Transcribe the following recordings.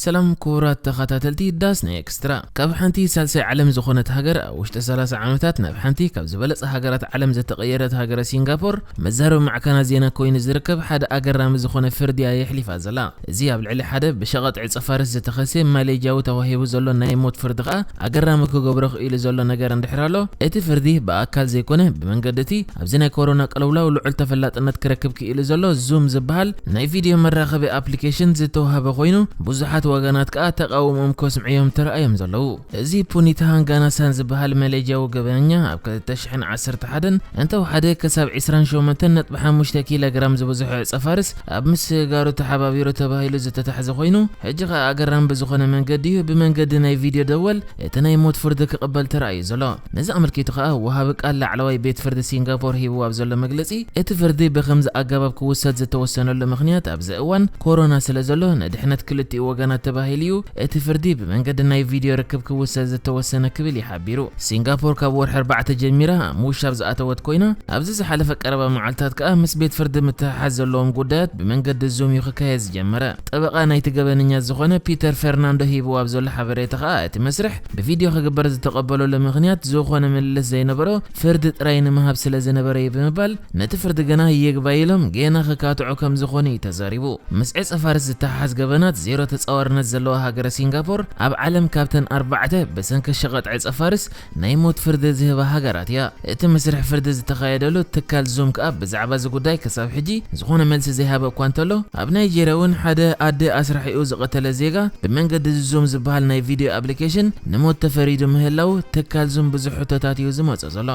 ሰላም ክቡራት ተኸታተልቲ ዳስ ናይ ኤክስትራ። ካብ ሓንቲ ሳልሳይ ዓለም ዝኾነት ሃገር ኣብ ውሽጢ ሰላሳ ዓመታት ናብ ሓንቲ ካብ ዝበለጸ ሃገራት ዓለም ዝተቐየረት ሃገረ ሲንጋፖር፣ መዛረቢ ማዕከናት ዜና ኮይኑ ዝርከብ ሓደ ኣገራሚ ዝኾነ ፍርዲ እያ የሕሊፋ ዘላ። እዚ ኣብ ልዕሊ ሓደ ብሸቐጥ ዕጸ ፋርስ ዝተኸስየ ማሌጅያዊ ተዋሂቡ ዘሎ ናይ ሞት ፍርዲ ከኣ ኣገራሚ ክገብሮ ክኢሉ ዘሎ ነገር እንድሕር ኣሎ፣ እቲ ፍርዲ ብኣካል ዘይኮነ ብመንገዲ እቲ ኣብዚ ናይ ኮሮና ቅልውላው ልዑል ተፈላጥነት ክረክብ ክኢሉ ዘሎ ዙም ዝበሃል ናይ ቪድዮ መራኸቢ ኣፕሊኬሽን ዝተዋህበ ኮይኑ፣ ብዙሓት ወገናት ከኣ ተቓውሞኦም ከስምዑ እዮም ተራእዮም ዘለዉ። እዚ ፑኒታሃን ጋናሳን ዝበሃል ማሌጅያዊ ገበነኛ ኣብ ክልተ ሽሕን ዓሰርተ ሓደን እንተወሓደ ክሳብ ዕስራን ሸሞንተን ነጥቢ ሓሙሽተ ኪሎ ግራም ዝበዝሖ ዕጸ ፋርስ ኣብ ምስጋሩ ተሓባቢሩ ተባሂሉ ዝተታሕዘ ኮይኑ፣ ሕጂ ከኣ ኣገራሚ ብዝኾነ መንገዲ እዩ ብመንገዲ ናይ ቪድዮ ደወል እቲ ናይ ሞት ፍርዲ ክቕበል ተራእዩ ዘሎ። ነዚ ኣመልኪቱ ከኣ ወሃቢ ቃል ላዕለዋይ ቤት ፍርዲ ሲንጋፖር ሂብዎ ኣብ ዘሎ መግለጺ፣ እቲ ፍርዲ ብኸምዚ ኣገባብ ክውሰድ ዝተወሰነሉ ምኽንያት ኣብዚ እዋን ኮሮና ስለ ዘሎ ንድሕነት ክልቲኡ ወገናት ተባሂሉ እዩ እቲ ፍርዲ ብመንገዲ ናይ ቪድዮ ርክብ ክውሰድ ዝተወሰነ ክብል እዩ ሓቢሩ። ሲንጋፖር ካብ ወርሒ ኣርባዕተ ጀሚራ ኣብ ምውሻብ ዝኣተወት ኮይና፣ ኣብዚ ዝሓለፈ ቀረባ መዓልታት ከኣ ምስ ቤት ፍርዲ ምትሕሓዝ ዘለዎም ጉዳያት ብመንገዲ ዙም እዩ ክካየድ ዝጀመረ። ጠበቓ ናይቲ ገበነኛ ዝኾነ ፒተር ፈርናንዶ ሂብዎ ኣብ ዘሎ ሓበሬታ ከኣ፣ እቲ መስርሕ ብቪድዮ ክግበር ዝተቐበለሉ ምኽንያት ዝኾነ ምልልስ ዘይነበሮ ፍርዲ ጥራይ ንምሃብ ስለ ዝነበረ እዩ ብምባል፣ ነቲ ፍርዲ ግና ይግባይ ኢሎም ጌና ክካትዑ ከም ዝኾነ እዩ ተዛሪቡ። ምስ ዕጸ ፋርስ ዝተሓሓዝ ገበናት ዜሮ ተጻዋርነት ዘለዋ ሃገረ ሲንጋፖር ኣብ ዓለም ካብተን ኣርባዕተ ብሰንኪ ሸቐጥ ዕጸ ፋርስ ናይ ሞት ፍርዲ ዝህባ ሃገራት እያ። እቲ መስርሕ ፍርዲ ዝተኻየደሉ ትካል ዙም ከኣ ብዛዕባ እዚ ጉዳይ ክሳብ ሕጂ ዝኾነ መልሲ ዘይሃበ እኳ እንተሎ፣ ኣብ ናይጄርያ እውን ሓደ ኣደ ኣስራሒኡ ዝቐተለ ዜጋ ብመንገዲ ዙም ዝበሃል ናይ ቪድዮ ኣፕሊኬሽን ንሞት ተፈሪዱ ምህላው ትካል ዙም ብዙሕ ሕቶታት እዩ ዝመጾ ዘሎ።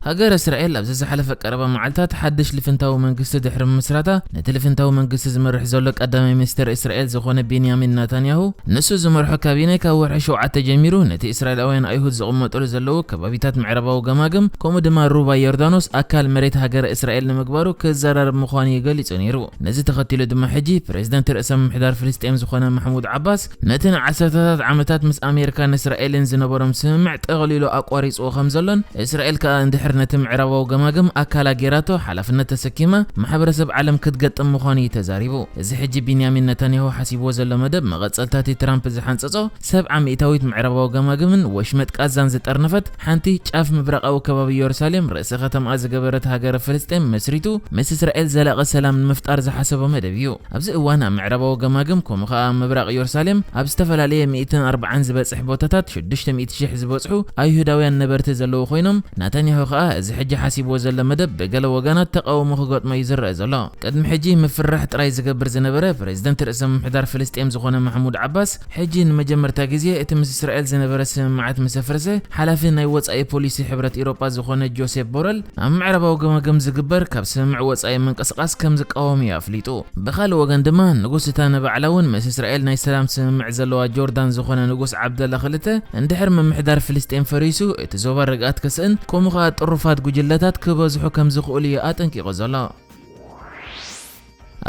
ሃገር እስራኤል ኣብዚ ዝሓለፈ ቀረባ መዓልታት ሓድሽ ልፍንታዊ መንግስቲ ድሕሪ ምምስራታ፣ ነቲ ልፍንታዊ መንግስቲ ዝመርሕ ዘሎ ቀዳማይ ሚኒስተር እስራኤል ዝኾነ ቤንያሚን ናታንያሁ፣ ንሱ ዝመርሖ ካቢነ ካብ ወርሒ ሸውዓተ ጀሚሩ ነቲ እስራኤላውያን ኣይሁድ ዝቕመጡሉ ዘለዉ ከባቢታት ምዕራባዊ ገማግም፣ ከምኡ ድማ ሩባ ዮርዳኖስ ኣካል መሬት ሃገረ እስራኤል ንምግባሩ ክዘራረብ ምዃኑ እዩ ገሊጹ ነይሩ። ነዚ ተኸቲሉ ድማ ሕጂ ፕሬዝደንት ርእሰ ምምሕዳር ፍልስጤም ዝኾነ ማሕሙድ ዓባስ፣ ነቲ ንዓሰርተታት ዓመታት ምስ ኣሜሪካን እስራኤልን ዝነበሮም ስምምዕ ጠቕሊሉ ኣቋሪጽዎ ከም ዘሎን፣ እስራኤል ከኣ እንድሕር ነቲ ምዕራባዊ ገማግም ኣካላ ጌራቶ ሓላፍነት ተሰኪማ ማሕበረሰብ ዓለም ክትገጥም ምዃኑ እዩ ተዛሪቡ። እዚ ሕጂ ቢንያሚን ነታንያሁ ሓሲብዎ ዘሎ መደብ መቐጸልታ እቲ ትራምፕ ዝሓንጸጾ ሰብዓ ሚእታዊት ምዕራባዊ ገማግምን ወሽመጥ ቃዛን ዝጠርነፈት ሓንቲ ጫፍ ምብራቓዊ ከባቢ የሩሳሌም ርእሰ ከተማኣ ዝገበረት ሃገረ ፍልስጤም መስሪቱ ምስ እስራኤል ዘላቒ ሰላም ንምፍጣር ዝሓሰቦ መደብ እዩ። ኣብዚ እዋን ኣብ ምዕራባዊ ገማግም ከምኡ ኸኣ ኣብ ምብራቕ የሩሳሌም ኣብ ዝተፈላለየ ሚእትን ኣርባዓን ዝበጽሕ ቦታታት ሽዱሽተ ሚእቲ ሽሕ ዝበጽሑ ኣይሁዳውያን ነበርቲ ዘለዉ ኮይኖም፣ ናታንያሁ ኸኣ እዚ ሕጂ ሓሲብዎ ዘሎ መደብ ብገለ ወገናት ተቓውሞ ክገጥሞ እዩ ዝረአ ዘሎ። ቅድሚ ሕጂ ምፍርራሕ ጥራይ ዝገብር ዝነበረ ፕሬዝደንት ርእሰ ምምሕዳር ፍልስጤም ዝኾነ ማሕሙድ ዓባስ፣ ሕጂ ንመጀመርታ ግዜ እቲ ምስ እስራኤል ዝነበረ ስምምዓት ምስ ኣፍረሰ፣ ሓላፊ ናይ ወጻኢ ፖሊሲ ሕብረት ኤውሮጳ ዝኾነ ጆሴፕ ቦረል፣ ኣብ ምዕራባዊ ገማግም ዝግበር ካብ ስምምዕ ወጻኢ ምንቅስቓስ ከም ዝቃወም እዩ ኣፍሊጡ። ብኻልእ ወገን ድማ፣ ንጉስ እታ ንባዕላ እውን ምስ እስራኤል ናይ ሰላም ስምምዕ ዘለዋ ጆርዳን ዝኾነ ንጉስ ዓብደላ ክልተ፣ እንድሕር ምምሕዳር ፍልስጤም ፈሪሱ፣ እቲ ዞባ ርግኣት ክስእን፣ ከምኡ ኸኣ ጥሩፋት ጉጅለታት ክበዝሑ ከም ዝኽእሉ እዩ ኣጠንቂቑ ዘሎ።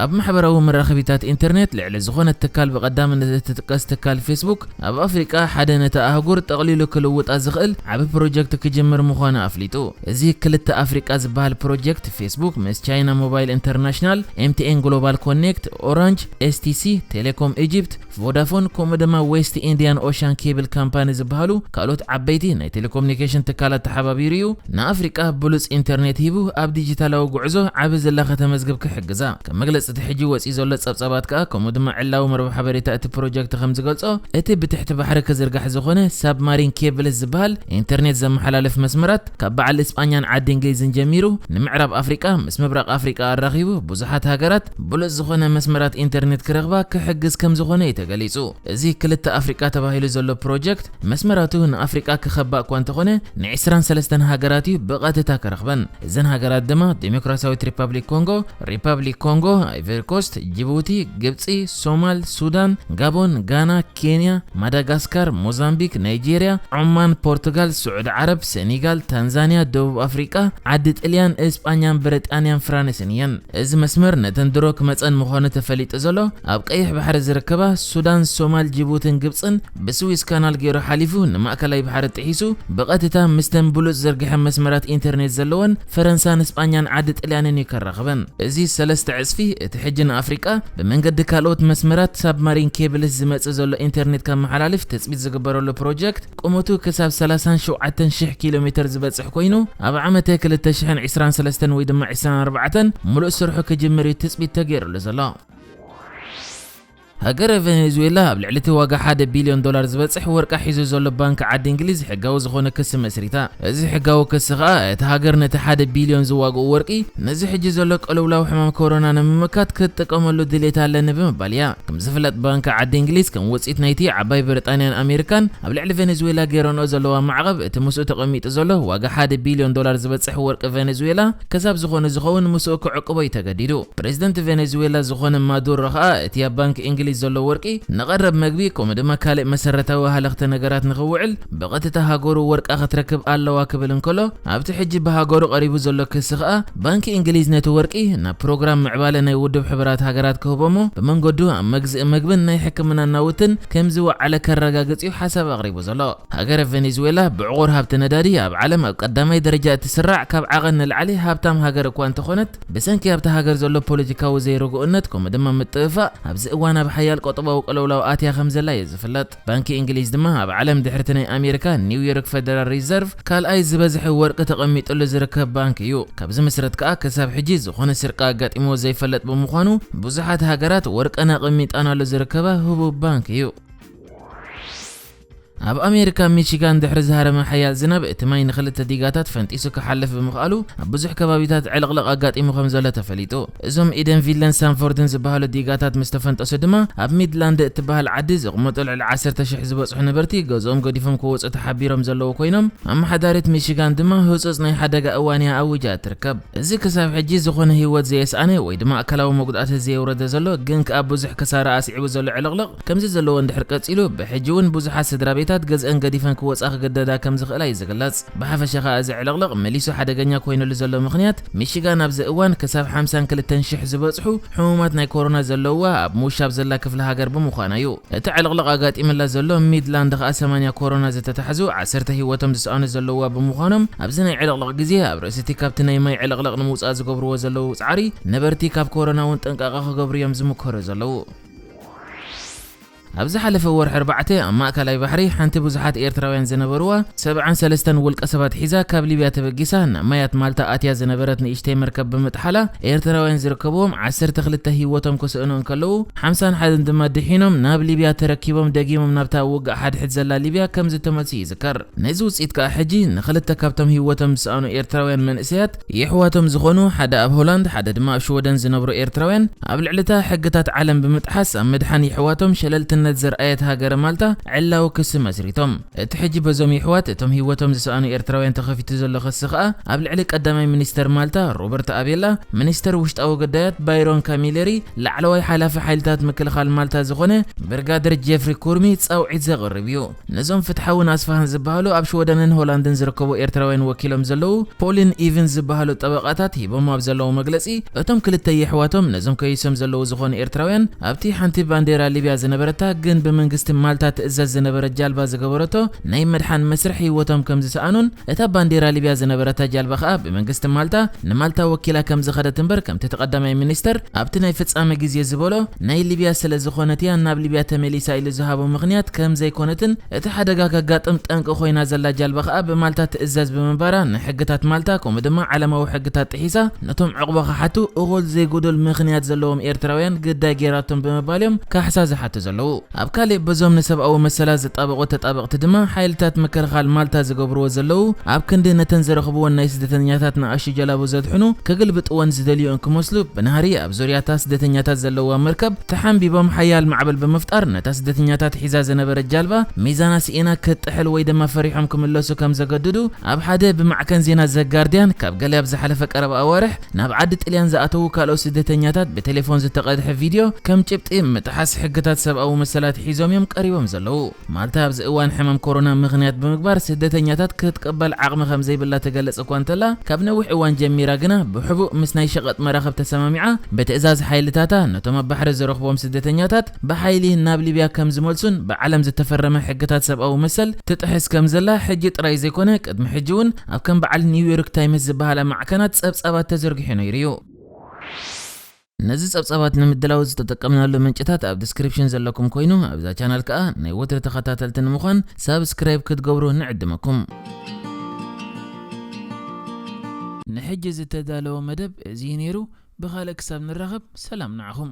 ኣብ ማሕበራዊ መራኸቢታት ኢንተርኔት ልዕሊ ዝኾነ ትካል ብቐዳምነት እትጥቀስ ትካል ፌስቡክ፣ ኣብ ኣፍሪቃ ሓደ ነታ ኣህጉር ጠቕሊሉ ክልውጣ ዝኽእል ዓቢ ፕሮጀክት ክጅምር ምዃኑ ኣፍሊጡ። እዚ ክልተ ኣፍሪቃ ዝበሃል ፕሮጀክት ፌስቡክ ምስ ቻይና ሞባይል ኢንተርናሽናል፣ ኤምቲኤን ግሎባል ኮኔክት፣ ኦራንጅ፣ ኤስቲሲ፣ ቴሌኮም ኢጅፕት፣ ቮዳፎን፣ ከምኡ ድማ ዌስት ኢንዲያን ኦሻን ኬብል ካምፓኒ ዝበሃሉ ካልኦት ዓበይቲ ናይ ቴሌኮሙኒኬሽን ትካላት ተሓባቢሩ እዩ ንኣፍሪቃ ብሉጽ ኢንተርኔት ሂቡ ኣብ ዲጂታላዊ ጉዕዞ ዓቢ ዝላ ከተመዝግብ ክሕግዛ። ከም መግለጺ እቲ ሕጂ ወጺኡ ዘሎ ጸብጻባት ከኣ፣ ከምኡ ድማ ዕላዊ መርበብ ሓበሬታ እቲ ፕሮጀክት ከም ዝገልጾ፣ እቲ ብትሕቲ ባሕሪ ክዝርጋሕ ዝኾነ ሳብማሪን ኬብልስ ዝበሃል ኢንተርኔት ዘመሓላልፍ መስመራት ካብ በዓል እስጳኛን ዓዲ እንግሊዝን ጀሚሩ ንምዕራብ ኣፍሪቃ ምስ ምብራቕ ኣፍሪቃ ኣራኺቡ ብዙሓት ሃገራት ብሉጽ ዝኾነ መስመራት ኢንተርኔት ክረኽባ ክሕግዝ ከም ዝኾነ እዩ ተገሊጹ። እዚ ክልተ ኣፍሪቃ ተባሂሉ ዘሎ ፕሮጀክት መስመራቱ ንኣፍሪቃ ክኸባ እኳ እንተኾነ፣ ንዕስራን ሰለስተን ሃገራት እዩ ብቐጥታ ክረኽበን። እዘን ሃገራት ድማ ዴሞክራሲያዊት ሪፓብሊክ ኮንጎ፣ ሪፓብሊክ ኮንጎ፣ ኣይቨሪ ኮስት፣ ጅቡቲ፣ ግብጺ፣ ሶማል፣ ሱዳን፣ ጋቦን፣ ጋና፣ ኬንያ፣ ማዳጋስካር፣ ሞዛምቢክ፣ ናይጄርያ፣ ዖማን፣ ፖርቱጋል፣ ስዑዲ ዓረብ፣ ሴኔጋል፣ ታንዛንያ፣ ደቡብ ኣፍሪቃ፣ ዓዲ ጥልያን፣ እስጳኛን ብሪጣንያን ፍራንስን እየን። እዚ መስመር ነተን ድሮ ክመጸን ምዃኑ ተፈሊጡ ዘሎ፣ ኣብ ቀይሕ ባሕሪ ዝርከባ ሱዳን፣ ሶማል፣ ጅቡትን ግብጽን ብስዊስ ካናል ገይሩ ሓሊፉ ንማእከላይ ባሕሪ ጥሒሱ ብቐጥታ ምስተን ብሉጽ ዝርግሐ መስመራት ኢንተርኔት ዘለወን ፈረንሳን እስጳኛን ዓዲ ጥልያንን እዩ ከራኽበን። እዚ ሰለስተ ዕጽፊ እቲ ሕጂ ንኣፍሪቃ ብመንገዲ ካልኦት መስመራት ሳብማሪን ኬብልስ ዝመጽእ ዘሎ ኢንተርኔት ከመሓላልፍ ትጽቢት ዝግበረሉ ፕሮጀክት ቁመቱ ክሳብ ሰላሳን ሸውዓተን ሽሕ ኪሎ ሜተር ዝበጽሕ ኮይኑ፣ ኣብ ዓመተ ክልተ ሽሕን ዕስራን ሰለስተን ወይ ድማ ዕስራን ኣርባዕተን ሙሉእ ስርሑ ክጅምር እዩ ትጽቢት ተገይሩሉ ዘሎ። ሃገረ ቬኔዙዌላ ኣብ ልዕሊ እቲ ዋጋ ሓደ ቢልዮን ዶላር ዝበጽሕ ወርቃ ሒዙ ዘሎ ባንክ ዓዲ እንግሊዝ ሕጋዊ ዝኾነ ክሲ መስሪታ። እዚ ሕጋዊ ክሲ ከኣ እቲ ሃገር ነቲ ሓደ ቢልዮን ዝዋግኡ ወርቂ ነዚ ሕጂ ዘሎ ቅልውላው ሕማም ኮሮና ንምምካት ክትጥቀመሉ ድሌት ኣለኒ ብምባል እያ። ከም ዝፍለጥ ባንክ ዓዲ እንግሊዝ ከም ውጽኢት ናይቲ ዓባይ ብሪጣንያን ኣሜሪካን ኣብ ልዕሊ ቬኔዙዌላ ገይረንኦ ዘለዋ ማዕቐብ እቲ ምስኡ ተቐሚጡ ዘሎ ዋጋ ሓደ ቢልዮን ዶላር ዝበጽሕ ወርቂ ቬኔዙዌላ ክሳብ ዝኾነ ዝኸውን ምስኡ ክዕቅቦ እዩ ተገዲዱ። ፕሬዝደንት ቬኔዙዌላ ዝኾነ ማዱሮ ከኣ እቲ ኣብ ባንክ እንግሊዝ ዘሎ ወርቂ ንቐረብ መግቢ ከምኡ ድማ ካልእ መሰረታዊ ሃለኽቲ ነገራት ንኽውዕል ብቐጥታ ሃገሩ ወርቃ ክትረክብ ኣለዋ ክብል እንከሎ፣ ኣብቲ ሕጂ ብሃገሩ ቀሪቡ ዘሎ ክሲ ከኣ ባንክ እንግሊዝ ነቲ ወርቂ ናብ ፕሮግራም ምዕባለ ናይ ውድብ ሕቡራት ሃገራት ክህቦ እሞ ብመንገዱ ኣብ መግዝኢ መግብን ናይ ሕክምና ናውትን ከም ዝወዓለ ከረጋግጽ እዩ ሓሳብ ኣቕሪቡ ዘሎ። ሃገረ ቬኔዙዌላ ብዕቑር ሃብቲ ነዳዲ ኣብ ዓለም ኣብ ቀዳማይ ደረጃ እትስራዕ ካብ ዓቐን ንላዕሊ ሃብታም ሃገር እኳ እንተኾነት፣ ብሰንኪ ኣብታ ሃገር ዘሎ ፖለቲካዊ ዘይርጉእነት ከምኡ ድማ ምጥፍፋእ ኣብዚ እዋን ኣብ ሓያል ቁጠባዊ ቅልውላው ኣትያ ከም ዘላ እዩ ዝፍለጥ። ባንኪ እንግሊዝ ድማ ኣብ ዓለም ድሕርቲ ናይ ኣሜሪካ ኒውዮርክ ፌደራል ሪዘርቭ ካልኣይ ዝበዝሐ ወርቂ ተቐሚጡሉ ዝርከብ ባንክ እዩ። ካብዚ መስረት ከኣ ክሳብ ሕጂ ዝኾነ ስርቂ ኣጋጢምዎ ዘይፈልጥ ብምዃኑ ብዙሓት ሃገራት ወርቀን ኣቐሚጣናሉ ዝርከባ ህቡብ ባንክ እዩ። ኣብ ኣሜሪካ ሚቺጋን ድሕሪ ዝሃረመ ሓያል ዝናብ እቲ ማይ ንኽልተ ዲጋታት ፈንጢሱ ክሓልፍ ብምኽኣሉ ኣብ ብዙሕ ከባቢታት ዕልቕልቕ ኣጋጢሙ ከም ዘሎ ተፈሊጡ። እዞም ኢደንቪለን ሳንፎርድን ዝበሃሉ ዲጋታት ምስ ተፈንጠሱ ድማ ኣብ ሚድላንድ እትበሃል ዓዲ ዝቕመጡ ልዕሊ ዓሰርተ ሽሕ ዝበጽሑ ነበርቲ ገዝኦም ገዲፎም ክወጹ ተሓቢሮም ዘለዉ ኮይኖም ኣመሓዳሪት ሚቺጋን ድማ ህጹጽ ናይ ሓደጋ እዋን እያ ኣዊጃ ትርከብ። እዚ ክሳብ ሕጂ ዝኾነ ህይወት ዘየስኣነ ወይ ድማ ኣካላዊ መጉዳእቲ ዘየውረደ ዘሎ ግን ከኣ ብዙሕ ክሳራ ኣስዒቡ ዘሎ ዕልቕልቕ ከምዚ ዘለዎ እንድሕር ቀጺሉ ብሕጂ እውን ብዙሓት ስድራ ቤታት ገዝአን ገዲፈን ክወጻ ክግደዳ ከም ዝኽእላ እዩ ዝግለጽ። ብሓፈሻ ከኣ እዚ ዕልቕልቕ መሊሱ ሓደገኛ ኮይኑሉ ዘሎ ምኽንያት ሚሺጋን ኣብዚ እዋን ክሳብ ሓምሳን ክልተን ሽሕ ዝበጽሑ ሕሙማት ናይ ኮሮና ዘለውዋ ኣብ ምውሻብ ዘላ ክፍለ ሃገር ብምዃና እዩ። እቲ ዕልቕልቕ ኣጋጢምላ ዘሎ ሚድላንድ ከኣ ሰማንያ ኮሮና ዝተታሕዙ ዓሰርተ ህይወቶም ዝሰኣኑ ዘለውዋ ብምዃኖም ኣብዚ ናይ ዕልቕልቕ ግዜ ኣብ ርእሲ እቲ ካብቲ ናይ ማይ ዕልቕልቕ ንምውጻእ ዝገብርዎ ዘለዉ ጻዕሪ ነበርቲ ካብ ኮሮና እውን ጥንቃቐ ክገብሩ እዮም ዝምከሩ ዘለዉ። ኣብ ዝሓለፈ ወርሒ ኣርባዕተ ኣብ ማእከላይ ባሕሪ ሓንቲ ብዙሓት ኤርትራውያን ዝነበርዋ ሰብዓን ሰለስተን ውልቀ ሰባት ሒዛ ካብ ሊብያ ተበጊሳ ናብ ማያት ማልታ ኣትያ ዝነበረት ንእሽተይ መርከብ ብምጥሓላ ኤርትራውያን ዝርከብዎም ዓሰርተ ክልተ ህይወቶም ክስእኑ እንከለዉ ሓምሳን ሓደን ድማ ድሒኖም ናብ ሊብያ ተረኪቦም ደጊሞም ናብታ ውግእ ሓድሕድ ዘላ ሊብያ ከም ዝተመልሱ ይዝከር። ነዚ ውጽኢት ከኣ ሕጂ ንኽልተ ካብቶም ህይወቶም ዝሰኣኑ ኤርትራውያን መንእሰያት የሕዋቶም ዝኾኑ ሓደ ኣብ ሆላንድ ሓደ ድማ ኣብ ሽወደን ዝነብሩ ኤርትራውያን ኣብ ልዕሊ እታ ሕግታት ዓለም ብምጥሓስ ኣብ ምድሓን የሕዋቶም ሸለልትነት ዘርኣየት ሃገረ ማልታ ዕላዊ ክሲ መስሪቶም። እቲ ሕጂ በዞም የሕዋት እቶም ህይወቶም ዝሰኣኑ ኤርትራውያን ተኸፊቱ ዘሎ ክሲ ከኣ ኣብ ልዕሊ ቀዳማይ ሚኒስተር ማልታ ሮበርት ኣቤላ፣ ሚኒስተር ውሽጣዊ ጉዳያት ባይሮን ካሚሌሪ፣ ላዕለዋይ ሓላፊ ሓይልታት ምክልኻል ማልታ ዝኾነ ብርጋደር ጄፍሪ ኩርሚ ጻውዒት ዘቕርብ እዩ። ነዞም ፍትሓውን ኣስፋሃን ዝበሃሉ ኣብ ሽወደንን ሆላንድን ዝርከቡ ኤርትራውያን ወኪሎም ዘለዉ ፖሊን ኢቭን ዝበሃሉ ጠበቓታት ሂቦም ኣብ ዘለዉ መግለጺ፣ እቶም ክልተ የሕዋቶም ነዞም ከይሶም ዘለዉ ዝኾኑ ኤርትራውያን ኣብቲ ሓንቲ ባንዴራ ሊብያ ዝነበረታ ግን ብመንግስቲ ማልታ ትእዘዝ ዝነበረት ጃልባ ዝገበረቶ ናይ ምድሓን መስርሕ ህይወቶም ከም ዝሰኣኑን እታ ባንዴራ ሊብያ ዝነበረታ ጃልባ ከኣ ብመንግስቲ ማልታ ንማልታ ወኪላ ከም ዝኸደት እምበር ከምቲ እቲ ቀዳማይ ሚኒስተር ኣብቲ ናይ ፍጻመ ግዜ ዝበሎ ናይ ሊብያ ስለ ዝኾነት እያ ናብ ሊብያ ተመሊሳ ኢሉ ዝሃቦ ምኽንያት ከም ዘይኮነትን እቲ ሓደጋ ከጋጥም ጠንቂ ኮይና ዘላ ጃልባ ከኣ ብማልታ ትእዘዝ ብምንባራ ንሕግታት ማልታ ከምኡ ድማ ዓለማዊ ሕግታት ጥሒሳ ነቶም ዕቑባ ክሓቱ እኹል ዘይጉዱል ምኽንያት ዘለዎም ኤርትራውያን ግዳይ ገይራቶም ብምባል እዮም ካሕሳ ዝሓቱ ዘለዉ። ኣብ ካልእ በዞም ንሰብኣዊ መሰላት ዝጣበቑ ተጣበቕቲ ድማ ሓይልታት ምክልኻል ማልታ ዝገብርዎ ዘለዉ ኣብ ክንዲ ነተን ዝረኽብዎን ናይ ስደተኛታት ንኣሽቱ ጀላቡ ዘድሕኑ ክግልብጥወን ዝደልዩ እንክመስሉ ብናህሪ ኣብ ዙርያታ ስደተኛታት ዘለዋ መርከብ ተሓንቢቦም ሓያል ማዕበል ብምፍጣር ነታ ስደተኛታት ሒዛ ዝነበረት ጃልባ ሚዛና ስኢና ክትጥሕል ወይ ድማ ፈሪሖም ክምለሱ ከም ዘገድዱ ኣብ ሓደ ብማዕከን ዜና ዘጋርድያን ካብ ገለ ኣብ ዝሓለፈ ቀረባ ኣዋርሕ ናብ ዓዲ ጥልያን ዝኣተዉ ካልኦት ስደተኛታት ብቴሌፎን ዝተቐድሐ ቪድዮ ከም ጭብጢ ምጥሓስ ሕግታት ሰብኣዊ መሰላት ሒዞም እዮም ቀሪቦም ዘለዉ። ማልታ ኣብዚ እዋን ሕማም ኮሮና ምኽንያት ብምግባር ስደተኛታት ክትቅበል ዓቕሚ ከም ዘይብላ ትገልጽ እኳ እንተላ፣ ካብ ነዊሕ እዋን ጀሚራ ግና ብሕቡእ ምስ ናይ ሸቐጥ መራኽብ ተሰማሚዓ ብትእዛዝ ሓይልታታ ነቶም ኣብ ባሕሪ ዝረኽቦም ስደተኛታት ብሓይሊ ናብ ሊብያ ከም ዝመልሱን ብዓለም ዝተፈረመ ሕግታት ሰብኣዊ መሰል ትጥሕስ ከም ዘላ ሕጂ ጥራይ ዘይኮነ ቅድሚ ሕጂ እውን ኣብ ከም በዓል ኒውዮርክ ታይምስ ዝበሃላ ማዕከናት ጸብጻባት ተዘርጊሑ ነይሩ እዩ። ነዚ ጸብጻባት ንምድላው ዝተጠቀምናሉ ምንጭታት ኣብ ዲስክሪፕሽን ዘለኩም ኮይኑ፣ ኣብዛ ቻናል ከኣ ናይ ወትሪ ተኸታተልቲ ንምዃን ሳብስክራይብ ክትገብሩ ንዕድመኩም። ንሕጂ ዝተዳለወ መደብ እዚ ነይሩ። ብኻልእ ክሳብ ንራኸብ፣ ሰላም ንዓኹም።